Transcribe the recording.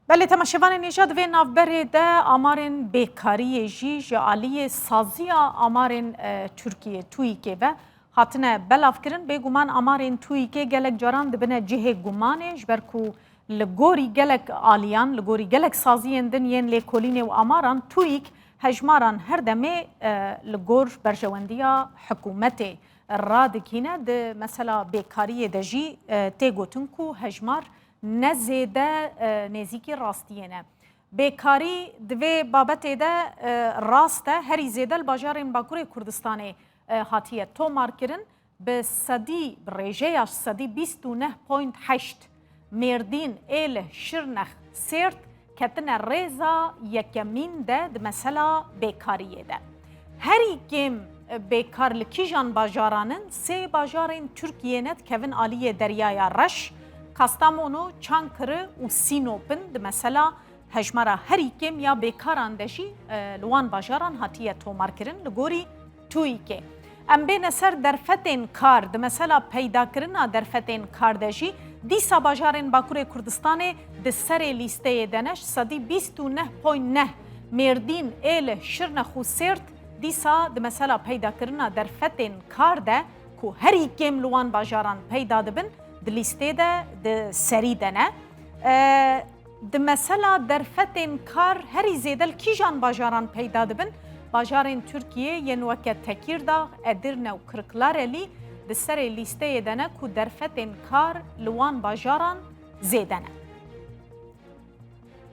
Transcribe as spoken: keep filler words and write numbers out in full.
Belê, temaşevanên hêja, di vê navberê de amarên bêkariyê jî ji aliyê saziya amarên, e, Tirkiyê, TUİKê ve hatine belavkirin. Bêguman amarên TUÎKê gelek caran dibine cihê gumanê, ji ber ku li gorî gelek aliyan, li gorî gelek saziyên din yên lêkolînê û amaran, TUÎK hejmaran her demê, e, li gor berjewendiya hikûmetê radikîne. Di mesela bêkariyê de jî, e, tê gotin ku hejmar ne zêde, e, nêzîkî rastiyê ne. Bêkarî di vê babetê de, e, rast e, herî zêde li bajarên Bakurê Kurdistanê, e, hatiye tomarkirin. Bi sedî, bi rêjeya sedî bîst û neh point heşt, Mêrdîn, Êlih, Şirnex, Sêrt ketine rêza yekemîn de di mesela bêkariyê de. Herî kêm, e, bêkar li kîjan bajaran in? Sê bajarên Tirkiyê ne dikevin aliyê Deryaya Reş, Kastamonu, Çankırı û Sinop in. Di mesela hejmara herî kêm ya bêkaran de jî, e, li wan bajaran hatiye tomarkirin li gorî TUÎKê. Em bêne ser derfetên kar. Di mesela peydakirina derfetên kar de jî dîsa bajarên Bakurê Kurdistanê di serê lîsteyê de ne, ji sedî bîst û neh point neh, Mêrdîn, Êlih, Şirnex û Sêrt dîsa di mesela peydakirina derfetên kar de ku herî kêm li wan bajaran peyda dibin, di lîstê de di serî de ne. E, Di mesela derfetên kar herî zêde li kîjan bajaran peyda dibin? Bajarên Tirkiyê yên weke Tekîrdax, Edirne û Kirklarelî di serê lîsteyê de ne ku derfetên kar li wan bajaran zêde ne.